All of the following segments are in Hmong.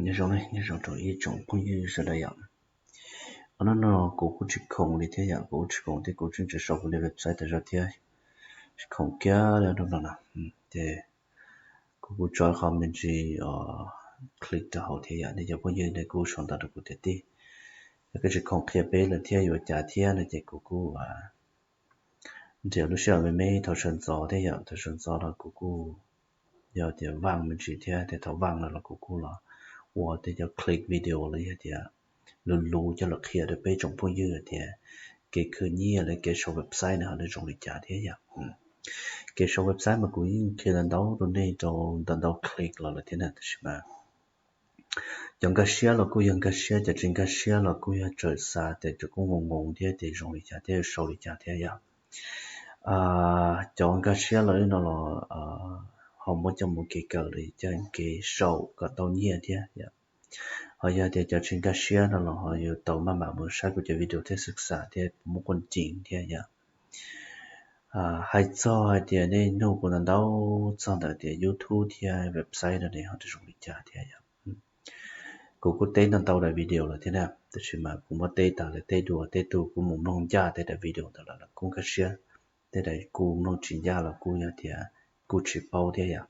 Nyob zoo, nyob zoo rau ib tsoom phooj ywg sawv daws yom. Hnub no kuv kuj tsis khoom li thiab yom, kuv kuj tsis khoom thiab, kuv tseem tseem sau kuv li website tas zog thiab, tsis khoom kiag li hnub no na. Ces kuv kuj tso qhov me ntsis click rau hauv thiab yom, nej cov phooj ywg nej kuj sau ntawv rau kuv tiag tiag. Yog koj tsis khoom qhia peb lawm thiab yuav cas thiab no ces kuv kuj nrhiav lub sij hawm me me thaum sawv ntxov thiab yom, thaum sawv ntxov los kuv kuj yog tias vaaj me ntsis thiab, ces thaum vaaj no los kuv kuj los ua tej cov click video los yog tias luv luv coj los qhia rau peb tsoom phooj ywg tias kev khwv nyiaj los kev sau website no ho nws zoo li cas thiab yom. Kev sau website mas kuv yeej qhia ntau ntau rau nej rau ntau ntau click los lawm thiab na, tab sis mas cov nkag siab los kuj yog nkag siab, cov tsis nkag siab los kuj yog tseem xav tias cov kuj ngoo ngoo thiab tias zoo li cas thiab sau li cas thiab yom. Cov nkag siab los no los ho muab coj mus kev kawm los coj kev sau kom tau nyiaj thiab yom. Ho yog tias cov tsis nkag siab no los ho yuav tau maj mam mus saib kuv cov video thiab xwm xam thiab puas muaj quaj ceev thiab yom. Hais txog hais tias nej nug kuv ntau ntau txog ntawm tias YouTube thiab website no ne ho zoo li cas thiab yom. Kuv kuj teb ntau ntau daim video lawm thiab na, tab sis mas kuv muab teb tas lawm, teb dua teb tug kuj mus mloog ncaj tej daim video ntawd lawm los kuj nkag siab, tej daim kuj mloog tsis ncaj los kuj yog tias kuj tsis paub thiab yom.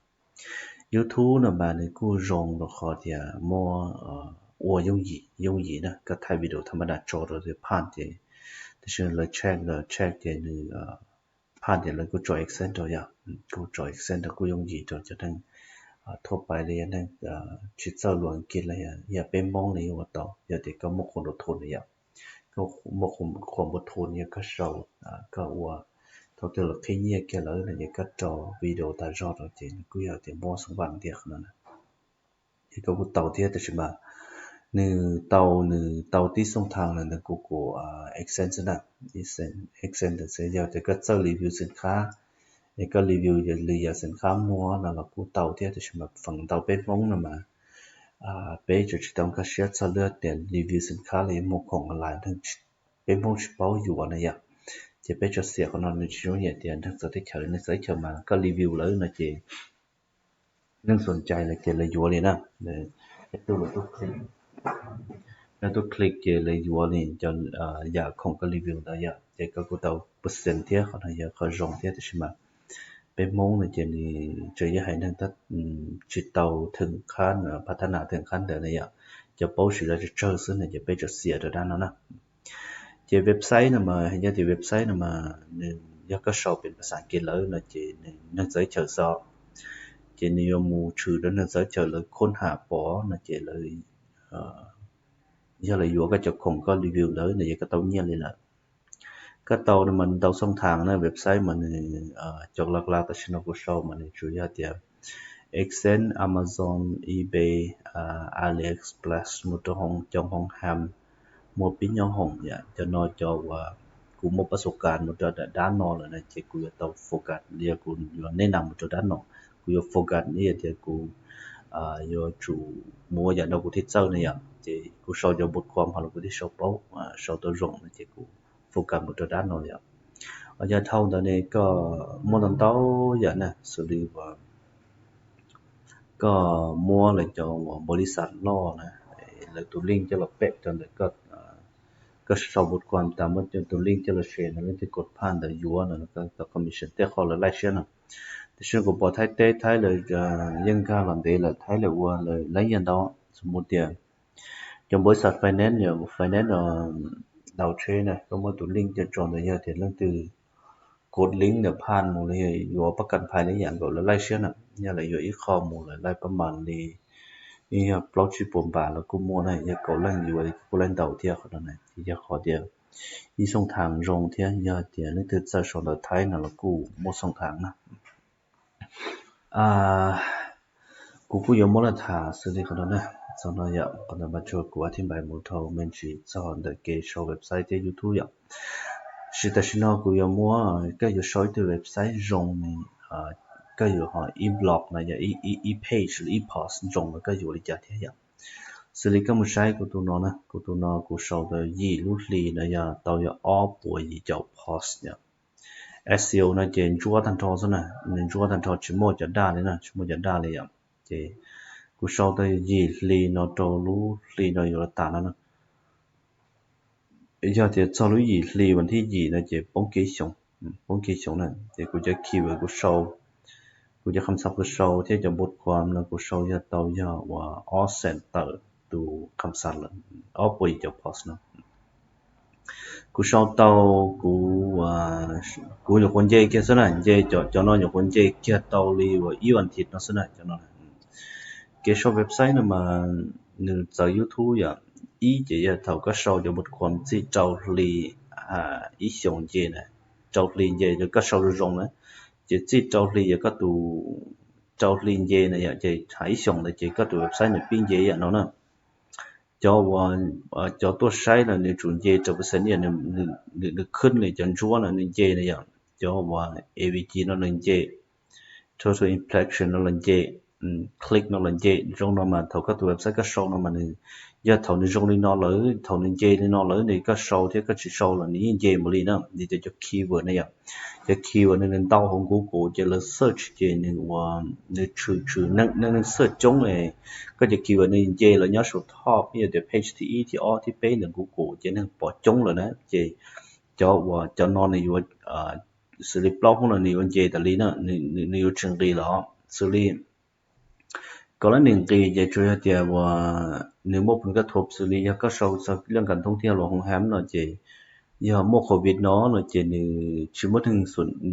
YouTube no mas nws kuj zoo rau qhov tias muab ua yooj yim, yooj yim na, koj thaij video tham ma das tso rau phaj ces, tab sis lawv check, lawv check ces nws phaj ces lawv kuj tso AdSense rau yom, kuj tso AdSense rau kuj yooj yim rau cov neeg thuaj pais li yog neeg tsis txawj lus Askiv los yog peb Hmoob li ua tau, yog tias koj muaj khoom rau thum na yom, koj muaj khoom rau thum yog koj sau, koj ua, thaum twg lawv qhib nyiaj kiag lawm no ces koj rau video tas zog rau ces nws kuj yog tias muab xoo vam tiag qhov no na. Ces koj kuj tau thiab, tab sis mas nws tau, nws tau tib xooj thaam lawm ntawm kuv, kuv AdSense xwb na. AdSense yog tias koj txawj review xwm khab, es koj review li yam xwm khab muag no los kuj tau thiab, tab sis mas feem ntau peb Hmoob no mas peb tseem tsis tau nkag siab txog lub tias review xwm khab los yuav muag khoom online, peb Hmoob tsis paub yuav na yom. Ces peb tso xiam qhov no nws tsis zoo yam tias neeg txawv teb chaws, neeg txawv teb chaws mas koj review lawm no ces neeg xom cai lawm ces lawv yuav li na. Lawv tuaj click ces lawv yuav li cov yam khoom koj review ntawd yom. Ces koj kuj tau percent thiab, qhov no yog qhov zoo thiab, tab sis mas peb Hmoob no ces nws tseem yog haiv neeg tsis tau thwm qhab, phav thab nas thwm qhab ntawd na yom. Cov paub siv lawv tsawg tsawg xwb no ces peb tso xiam rau dab no na. Ces website no mas, yog tias website no mas nws yog koj sau pes pas xas Askiv lawm no ces nws neeg txawv teb chaws xwb, ces nws yuav mus tshwm rau neeg txawv teb chaws lawv khoob ham pom no ces lawv, yog lawv yuav koj cov khoom koj review ntawd no ces koj tau nyiaj li lawm. Koj tau no mas ntau xooj thaam na, website mas nws cov laj laj tam sim no kuv sau mas nws tsuas yog tias AdSense, Amazon, eBay, AliExpress, mus rau hoo coo hoo ham, muaj pib nyob hoom yom. Cov no cov uas kuv muaj pas xu kas mus rau dab no lawm na ces kuv yuav tau focus, yog kuv yuav neb nas mus rau dab no, kuv yuav focus ib yam tias kuv yuav tsum mus ua yam no kuv thiaj txawj ne yom. Ces kuv sau cov nput khom ho los kuv thiaj sau paub, sau tau zoo no ces kuv focus mus rau dab no yom. Yog dhau ntawd ne koj muaj ntau ntau yam na, xws li uas koj muab lawv cov uas npaum li xav loj na, lawv tus link coj los pem rau ntawm koj, koj sau nput khom tas muab tus link coj los share no, leej twg kod phaj ntawd yuav no, koj tau commission tej qhov lawv laij siab no. Tiam sis kuv pom Thaib teb, Thaib lawv yeej nkag los ntev lawm, Thaib lawv ua lawv laij yeej ntau. Xws mus tias cov npaum li xav finance, finance no, đào tsheb na, koj muab tus link coj tso ntawd yog tias leej twg kod link ntawm phaj mus los yog yuav pab kas phais li yam nkaus lawv laij siab na, yog lawv yuav ib qho mus lawv laij pab mas li ib yog plaub tsib puas npas los kuj muaj na, yog kaum leej yuav kuj laij ntau thiab qhov no na. Ces yog qhov tias ib xooj thaam zoo thiab yog tias leej twg txawj sau ntawv Thaib no los kuj muaj xooj thaam na. Kuv kuj yuav muab los tham xws li qhov no na, txog no yom, qhov ntawd mas tsuas kuv a thib npais mus dhau me ntsis txog ntawm kev sau website thiab YouTube yom. Tab sis tam sim no kuv yuav muab koj yuav sau ib tug website zoo ne, koj yuav ho ib blog no yog ib page ib post zoo no koj yuav li cas thiab yom. Xws li koj mus saib kuv tus no na, kuv tus no kuv sau tau yim lub hli no yog tau yog ob puas yim caum post yom. SEO no ces ntsuab tag nrho xwb na, nws ntsuab tag nrho tsis muaj cov daj li na, tsis muaj cov daj li yom. Ces Kuv sau tau yim hli no rau lub hli no yuav los tas no na. Yog tias txog lub yim hli vas thib yim no ces poob kiag xyoo, poob kiag xyoo na. Ces kuv cov keyword kuv sau, kuv cov kham xav kuv sau thiab cov bot kham no kuv sau yog tau yog uas ob xees tawm tus kham xav lawm, ob puas yim caum post no. Kuv sau tau, kuv, kuv nyuam qhuav nce kiag xwb na, nce cov, cov no nyuam qhuav nce kiag tau li uas ib vas thiv no xwb na cov no. Kev sau website no mas nws txawv YouTube yom. Ib ces yog thaum koj sau cov bot kham txij rau hli ib xyoos nce na, rau hli nce, koj sau zoo zoo na, ces txij rau hli yog koj tus, rau hli nce na yom, ces hais ib xyoos ntawd ces koj tus website nws pib nce yam no na. Cov uas, cov tuaj saib no nws tsum nce rau percent, nws khwb li cov ntsuab no nws nce na yom. Cov uas A V G no los nce, total impression no los nce, click no los nce, zoo no mas thaum koj tus website koj sau no mas nws, yog thaum nws zoo li no lawm, thaum nws nce li no lawm nws koj sau thiab koj tsis sau los nws yeej nce mus li na. Nws cov, cov keyword na yom, cov keyword no nws ntau hauv Google ces lawv search ces nws ua, nws tshwm tshwm neeg, neeg search coob es koj cov keyword nws nce los nyob saum top, yog tias page thib ib thib ob thib peb ntawm Google ces neeg pom coob lawm na. Ces cov uas cov no nws yuav, xws li plaub hnub no nws yuav nce tas li na, nws yuav tsis nqis lawm. Xws li kom lawv nws nqis ces tsuas yog tias uas nws muaj phoos kab thuam, xws li yog koj sau txog lub kas thoob thiab luag hoo ham no ces yog muaj covid no no ces nws tsis muaj neeg,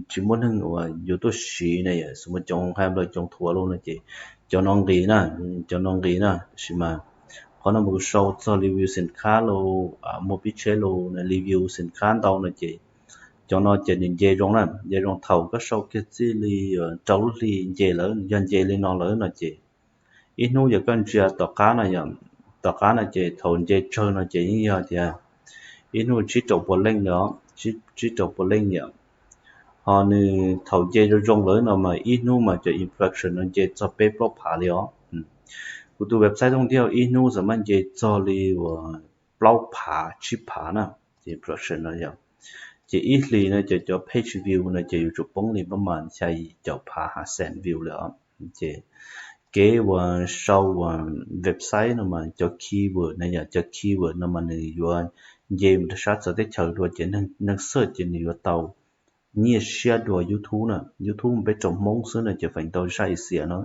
tsis muaj neeg uas yuav tuaj siv na yom, xws li cov hoo ham los cov thuam los no ces cov no nqis na, cov no nqis na. Tab sis mas qhov no mas kuv sau txog li view xim khab los, muaj pib tsheb los, review xim khab ntau no ces cov no ces nws nce zoo na, nce zoo thaum koj sau kiag txij li rau lub hli nce lawm, yog nce li no lawm no ces ib hnub yog koj ntsia tom qab no yom, tom qab no ces thaum nce tsawg no ces yeej yog tias ib hnub tsib rau puas leej no, tsib rau puas leej yom. Ho nws thaum nce zoo zoo lawm no mas ib hnub mas cov impression no nce txog peb plaub phav li os. Kuv tus website tooj tiaj ib hnub xam maj nce txog li uas plaub phav tsib phav na, ces impression no yom. Ces ib hlis no ces cov page view no ces yuav tsum poob li pab mas xya yim caum phav hav xees view lawm os. Ces kev uas sau uas website no mas cov keyword no yom, cov keyword no mas nws yuav nce mus rau sab txawv teb chaws dua ces neeg search ces nws yuav tau nyiaj siab dua YouTube na. YouTube peb rau Hmoob xwb no ces feem ntau zaj ib xiam no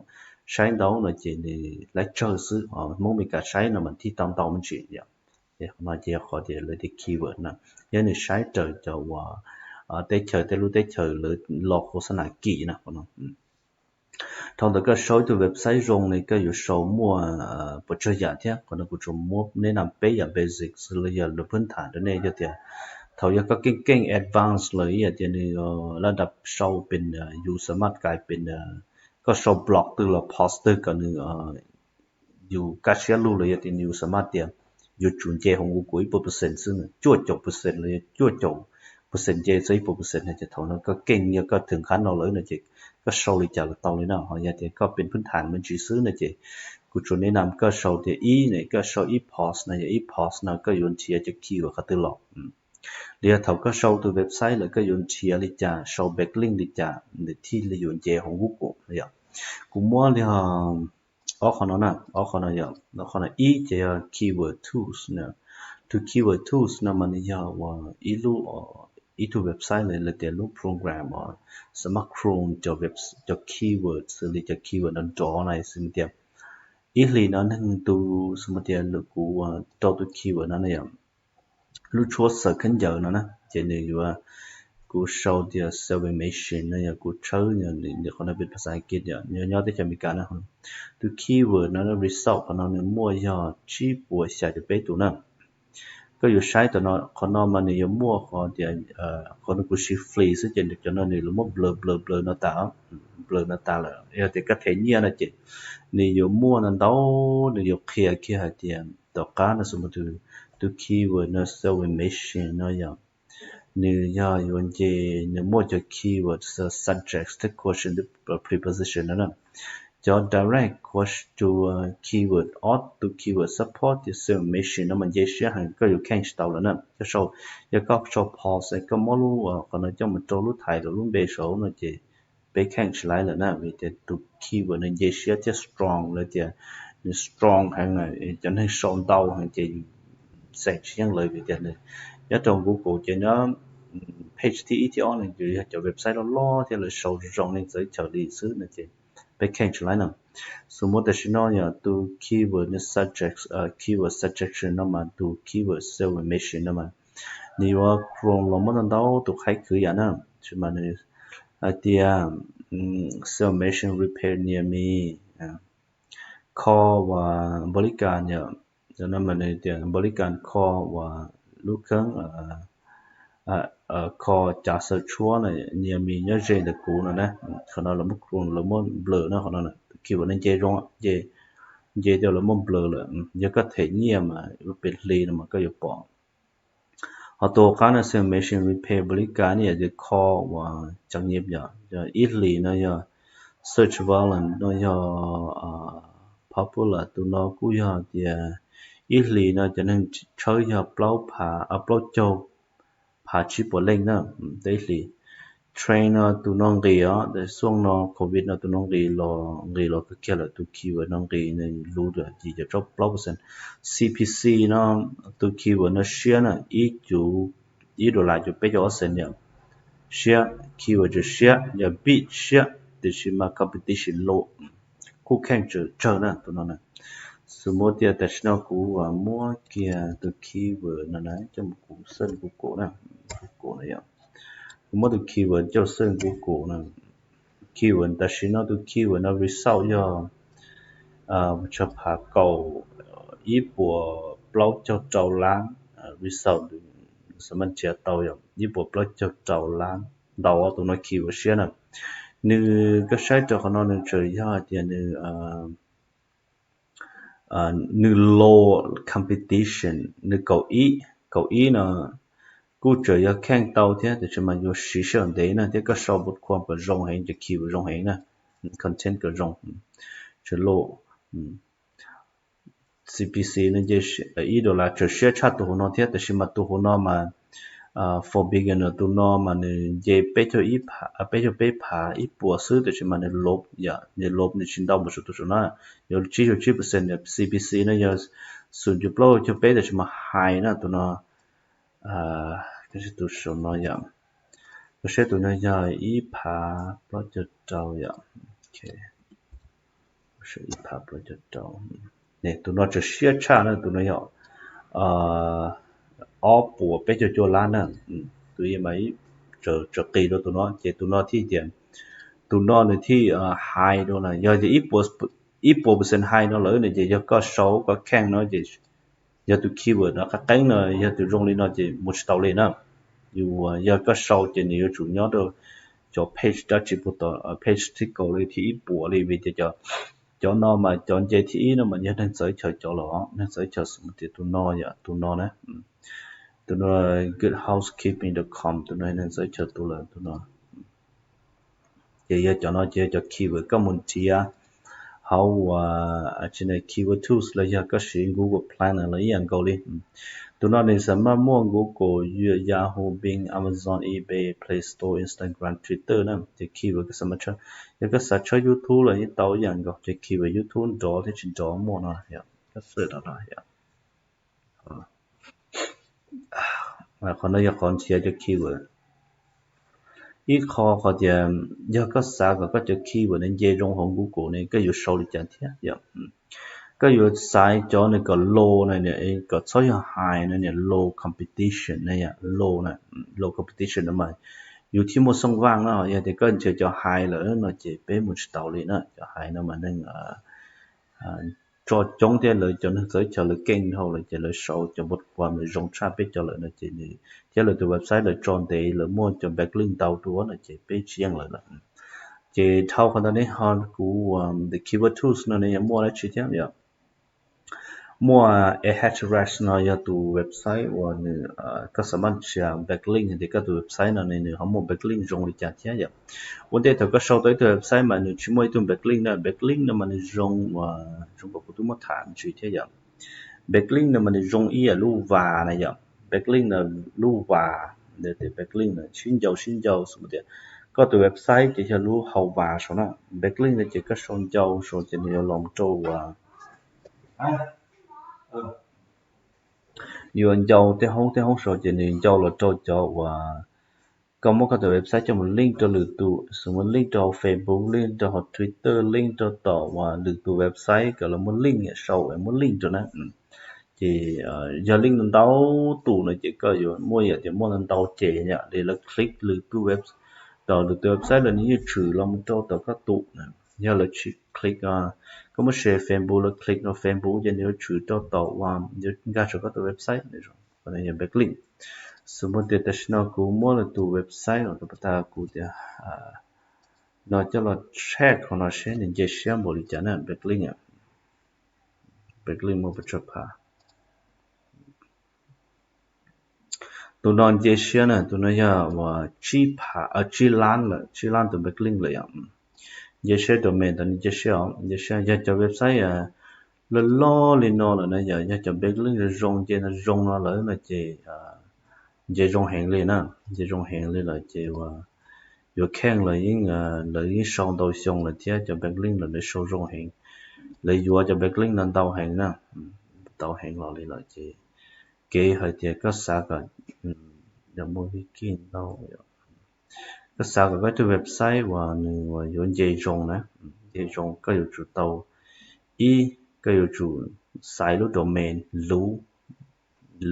saib ntau no ces nws laib tsawg xwb, Hmoob Meskas saib no mas thiaj tau ntau me ntsis yom. Ces qhov no ces yog qhov tias lawv tias keyword na, yog nws saib raws cov uas teb chaws, tej lub teb chaws lawv los khos xab nas kim na qhov no. Dhau ntawd koj sau ib tug website zoo ne koj yuav sau muaj puas tsawg yam thiab, qhov no kuv tsuas muab neb nam peb yam basic xws li yog lus phwb tham rau nej. Yog tias thaum yog koj keej keej advance lawm ib yam tias nws laj dab sau pes yus xam maj kais pes, koj sau blog twg los post twg kom nws yus kaj siab lug los yog tias nws yus xam maj tias yuav tsum nce hauv Google ib puas percent xwb, cuaj caum percent los yog cuaj caum percent nce txog ib puas percent no ces thaum no koj keej yog koj thwm qhab no lawm no ces koj sau li cas los tau li na. Ho yog tias koj pes phwb tham me ntsis xwb no ces kuv tsuas neb nam koj sau tias ib ne koj sau ib post no, yog ib post no koj yuav nrhiav cov keyword qhov twg los. Li yog thaum koj sau tus website lawm koj yuav nrhiav li cas, sau backlink li cas nws thiaj li yuav nce hauv Google yom. Kuv muab li ob qho no na, ob qho no yog, ob qho no ib ces yog keyword tools na. Tus keyword tools no mas nws yog uas ib lub, ib tug website lawm los tias lub program uas xam maj crawl cov web, cov keyword xws li cov keyword nrov nrov na xws li tias ib hlis no neeg tus xws li tias lwm kuv rau tus keyword no na yom, lub tshuab xaws khaub ncaws no na ces nws yuav, kuv sau tias sewing machine no yog kuv tshawb, qhov no pes phas xas Askiv yom, nyob teb chaws Amelikas na. Tus keyword no result qhov no nws muaj yog tsib puas xya caum peb tus na. Koj yuav saib tam no, qhov no mas nws yuav muaj qhov tias, qhov no kuv siv free xwb ces cov no nws los muab blur blur blur no tas, blur no tas lawm. Yog tias koj them nyiaj no ces nws yuav muaj no ntau, nws yuav qhia kiag hais tias tom qab no xws li tus keyword no sewing machine no yog nws yog yuav nce, nws muaj cov keyword subject thiab question thiab preposition no na. Cov direct question to keyword, ob tus keyword support tias sewing machine no mas nce siab heev, koj yuav kheej tsis tau lawm na. Koj sau, yog koj sau pause koj muab lub qhov no coj mus rau lub thais rau lub npe saud no ces peb kheej tsis laib lawm na, vim tias tus keyword no nce siab thiab strong lawm tias nws strong heev na, cov neeg sau ntau heev ces yus xeem tsis yeej lawv vim tias nws nyob rau Google ces nyob page thib ib thib ob no ces yog cov website loj loj thiab lawv sau zoo zoo neeg txawv chaw li xwb no ces peb kheej tsis laib no. Xws muab tam sim no yog tus keyword subject, keyword suggestion no mas tus keyword sales machine no mas nws yuav crawl los muab ntau ntau tus qhaib khwv yam na, tsis mas nws hais tias sales machine repair near me, kho uas npaus li kas yom, no mas nws tias npaus li kas kho uas lub kheeb kho cav xaws tshuab na, near me nyob ze ntawm kuv no na. Qhov no lawv muab crawl, lawv muab blur na, qhov no keyword no nce zoo, nce, nce tias lawv muab blur lawm. Yog koj them nyiaj mas lub pem hli no mas koj yuav pom. Ho tus qab no sales machine repair npaus li kas ne yom, tias kho uas cov nyiaj yom, ib hlis no yog search volume no yog popular, tus no kuj yog tias ib hlis no cov neeg tshawb yog plaub phav, plaub caug phav tsib puas leej na, tau ib hlis. Trend no tus no nqis os, xuaj no covid no tus no nqis los, nqis los kawg kiag lawm, tus keyword no nqis nws lub yim caum plaub percent. C P C no tus keyword no siab na, ib cuv, ib dollar cuv peb caug ob cent yom. Siab, keyword tseem siab, yog big siab, tiam sis mas competition low, kuj kheej tsawg tsawg na tus no na. Xws muab tias tam sim no kuv muab kiag tus keyword no na coj mus kuv search Google na, Google na yom. Kuv muab tus keyword coj search Google na. Keyword tam sim no tus keyword no result yog tsawg phav, kaum ib puas plaub caug rau lab result, xam maj nrhiav tau yog ib puas plaub caug rau lab, ntau tus no keyword siab na. Nws, koj saib rau qhov no nws tseem yog hais tias nws, nws low competition, nws kaum ib, kaum ib no kuj tseem yog kheej tau thiab, tiam sis mas yuav siv sij hawm ntev na, thiab koj sau bot khuam kom zoo heev, cov keyword zoo heev na, content kom zoo, tseem low. C P C no ces ib dollar tseem siab tshaj tus hauv no thiab, tiam sis mas tus hauv no mas for beginner tus no mas nws nce peb caug ib phav, peb caug peb phav ib puas xwb, tiam sis mas nws low yom, nws low nws tsis ntau npaum saum tus saum no, yuav tsib caug tsib percent. C P C no yog xoom cuv plaub caug peb, tiam sis mas high na tus no. Tus saum no yom, koj saib tus no yog ib phav plaub caug rau yom. Ib phav plaub caug rau. Tus no tseem siab tshaj na, tus no yog ob puas peb caug cuaj lab na. Tus ib mas tseem qis rau tus no, ces tus no thiaj tias, tus no nws thiaj high rau na. Yog tias ib puas percent high no lawm no ces yog koj sau koj kheej no ces yog tus keyword no qab qeeb no yog tus zoo li no ces mus tsis tau li na. Yus yog koj sau ces nws yuav tsum nyob rau cov page dab tsi puag tom, page thib kaum li, thib ib puas li, vim tias cov no mas cov nce thib ib no mas yog neeg txawv chaw cov los, neeg txawv chaw xws tias tus no yom, tus no na, tus no good housekeeping dot com, tus no neeg txawv chaw tus lawm, tus no. Ces yog cov no ces yog cov keyword koj mus nrhiav hauv uas keyword tools los yog koj siv Google Planner los ib yam nkaus li. Tus no nws xam maj muaj Google, Yahoo, Bing, Amazon, eBay, Play Store, Instagram, Twitter na, ces keyword koj xam maj tshawb. Yog koj xav tshawb YouTube los yeej tau ib yam nkaus, ces keyword YouTube nrov thiab tsis nrov muaj no, koj search no. Qhov no yog qhov nrhiav cov keyword. Ib qho qhov tias yog koj xav kom koj cov keyword no nce zoo hauv Google ne koj yuav sau li cas thiab yom. Koj yuav xaiv cov nws kom low na, kom txhob yog high na, low competition na yom, low na, low competition no mas yus thiaj muaj xooj vaj no. Yog tias koj nrhiav cov high lawm no ces peb mus tsis tau li na, cov high no mas neeg tso coob thiab lawv cov neeg txawv chaw lawv keej dhau lawm ces lawv sau cov npau khuam lawv zoo tshaj peb cov lawm no ces nws, thiab lawv tus website lawv tso ntev lawv muaj cov backlink ntau dua no ces peb tsis yeej lawv lawm. Ces dhau qhov ntawd ne ho kuv the keyword tools no nws yuav muaj dab tsi thiab yom. Muaj Ahrefs no yog tus website uas nws, koj xam maj nrhiav backlink tias koj tus website no nws ho muaj backlink zoo li cas thiab yom. Ua ntej thaum koj sau tau ib tug website mas nws tsis muaj ib tug backlink na, backlink no mas nws zoo, zoo nkaus kuv twb muab tham ntsis thiab yom. Backlink no mas nws zoo ib yam lub vas na yom. Backlink no, lub vas, tias backlink no sib ncau sib ncau xws tias koj tus website ces yog lub hau vas saum na, backlink no ces koj sau ncau saum ces nws yuav los rau uas yuav ncau tej hoob tej hoob saud ces nws ncau los rau cov uas koj muab koj tus website coj mus link rau lwm tus, xws muab link rau hauv Facebook, link rau hauv Twitter, link rau tom uas lwm tus website kom lawv muab link sau muab link rau na. Ces yog link ntau tus no ces koj yuav muaj yam tias muaj ntau ces yam li lawv click lwm tus web, tom lwm tus website los nws yeej tshwm los mus rau tom koj tus na. Yog lawv tsis click, koj muab share Facebook lawv click rau Facebook ces nws yuav tshwm rau tom uas yuav nkag rau koj tus website. Qhov no yog backlink. Xws muaj tias tam sim no kuv muab lwm tus website los rau pab tas kuv tias no coj los check qhov no seb nws nce siab npaum li cas na, backlink, backlink muaj pes tsawg phav. Tus no nce siab na, tus no yog uas tsib phav, tsib lab lawm, tsib lab tus backlink lawm yom. Nce siab domain ntawd nws nce siab os, nce siab. Yog cov website loj loj li no lawm na, yog, yog cov backlink zoo zoo nce no zoo no lawm no ces nce zoo heev li na, nce zoo heev li lawm ces uas yuav kheej los yeej, lawv yeej sau ntau xyoo lawm thiab cov backlink los lawv sau zoo heev, lawv yuav cov backlink no ntau heev na, ntau heev los li lawm ces kev hais tias koj xav kom yog muaj vib kij ntau, koj xav kom koj tus website uas nws uas yuav nce zoo na, nce zoo koj yuav tsum tau, ib, koj yuav tsum xaiv lub domain luv,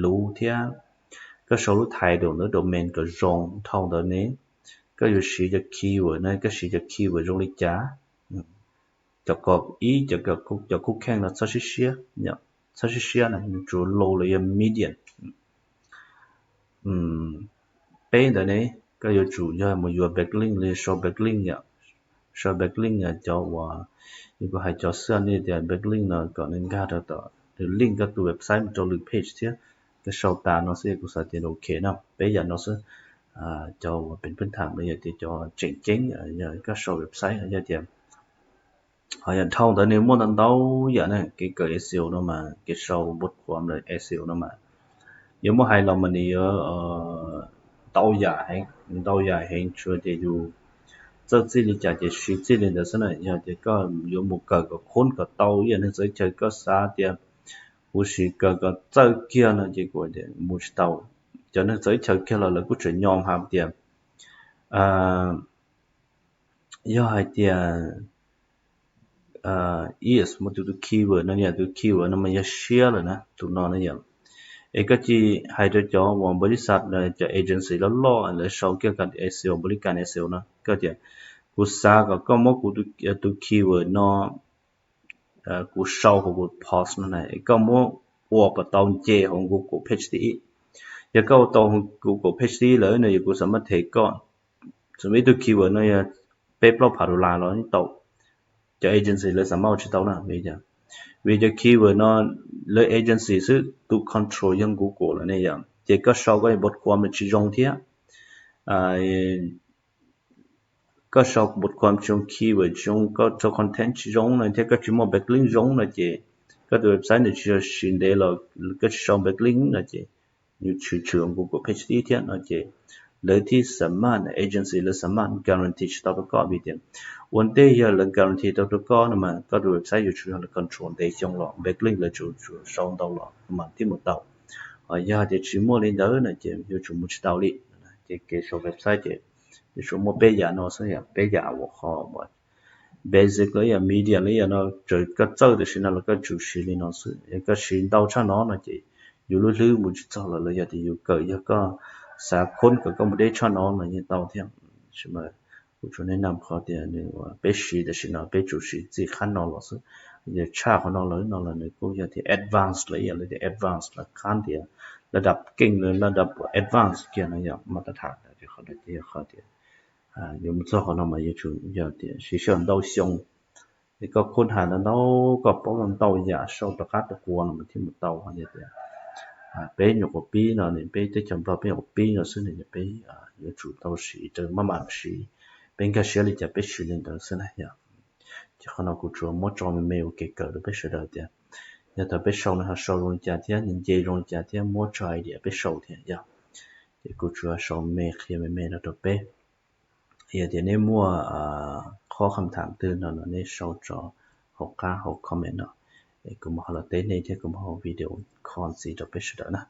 luv thiab koj sau lub title ntawm domain kom zoo. Dhau ntawd ne koj yuav siv cov keyword na, koj siv cov keyword zoo li cas. Cov kom ib, cov khub kheej no txhob siab siab, txhob siab siab na, nws tsuas low los yog medium. Peb ntawd ne, koj yuav tsum yog mus yuav backlink li sau backlink yom, sau backlink cov uas, yog kuv hais cov xwb nej tias backlink no kom nws nkag rau tom, nws link koj tus website mus rau lwm page thiab. Koj sau tas no xwb kuv xav tias ok na, peb yam no xwb. Cov uas peev pheej tham no yog tias cov tseem ceeb, yog koj sau website yog tias ho yam dhau ntawd nws muaj ntau ntau yam na, kev kawm S E O no mas, kev sau nput khuam lawm S E O no mas, yuav muab hais los mas nws yuav ntau yam heev, ntau yam heev, tsuas tias yus txawj txij li cas ces siv txij li ntawd xwb na. Yog tias koj yuav mus kawm kom khoob kom tau ib yam neeg txawv chaw, koj xav tias kuv sim kawm kom txawj kiag no ces kuv mus tsis tau. Cov neeg txawv chaw kiag los lawv kuj tseem nyom hais tias yog hais tias ib, muaj tus, tus keyword no, yog tus keyword no mas yog siab lawm na, tus no na yom. Es koj cia li hais rau cov uas npawb lis xas, cov agency loj loj lawv sau kiag kas S E O, npawb lis kas S E O no, koj tias kuv xav kom koj muab kuv tus keyword no kuv sau hauv kuv post no na, koj muab ua kom tau nce hauv Google page thib ib. Yog koj ua tau hauv Google page thib ib lawm no yog kuv xav maj them koj, xws li ib tug keyword no yog peb plaub phav dollar los yeej tau, cov agency lawv xav maj ua tsis tau na. Vim cov keyword no lawv agency xwb, tus control yog Google lawm ne yom. Ces koj sau koj npawb khuam tsis zoo thiab, koj sau npawb khuam tsis zoo, keyword tsis zoo, koj rau content tsis zoo no thiab koj tsis muaj backlink zoo no ces koj tus website nws tsis yog siv ntev los koj tsis sau backlink no ces nws tshwm tshwm Google page thib ib thiab no ces lawv thiaj xam maj, agency lawv xam maj guarantee tsis tau rau koj. Vim tias ua ntej yog lawv guarantee tau rau koj no mas koj tus website yuav tsum yog lawv control ntev xyoo los, backlink lawv tsum tsum sau ntau los mas thiaj mus tau. Ho yog tias tsis muaj li ntawd no ces yuav tsum mus tsis tau li. Ces kev sau website ces yuav tsum muaj peb yam no xwb, yog peb yam uas qhov basic los yog medium los yog no, txawm koj txawj tam sim no los koj tsum siv li no xwb. Yog koj siv ntau tshaj no no ces yus lub hlwb mus tsis txog lawm, los yog tias yus kawm, yog koj xav khoob kom koj mus deb tshaj no no yeej tau thiab. Tsis mas kuv tsuas nej nam qhov tias nws peb siv tam sim no peb tsum siv txij qhab no los xwb. Yog tshaj qhov no lawm no los nws kuj yog tias advance los yog tias advance los qhab tias laj dab keej, laj dab advance kiag no yog mas tas tham. Qhov no ces yog qhov tias yuav mus txog qhov no mas yuav tsum yog tias siv sij hawm ntau xyoo, es koj khoob has ntau ntau, koj paub ntau yam sau rov qab rau kuv no mas thiaj mus tau. Yog tias peb nyuam qhuav pib no, peb teb chaws Nplog peb nyuam qhuav pib no xwb no, peb yuav tsum tau siv raws maj mam siv, peb nkag siab li cas peb siv li ntawd xwb na yom. Ces qhov no kuv tsuas muab tso me me ua kev kawm rau peb sawv daws tias yog thaum peb sau no ho sau zoo li cas thiab nws nce zoo li cas thiab muab tso idea peb sau thiab yom. Ces kuv tsuas sau me qhia me me no rau peb. Yog tias neb muaj qhov kham tham twg no los neb sau tso hauv qab hauv comment no. Kuv mam ho los teb nej thiab kuv mam ho ua video call ntxiv rau peb sawv daws na.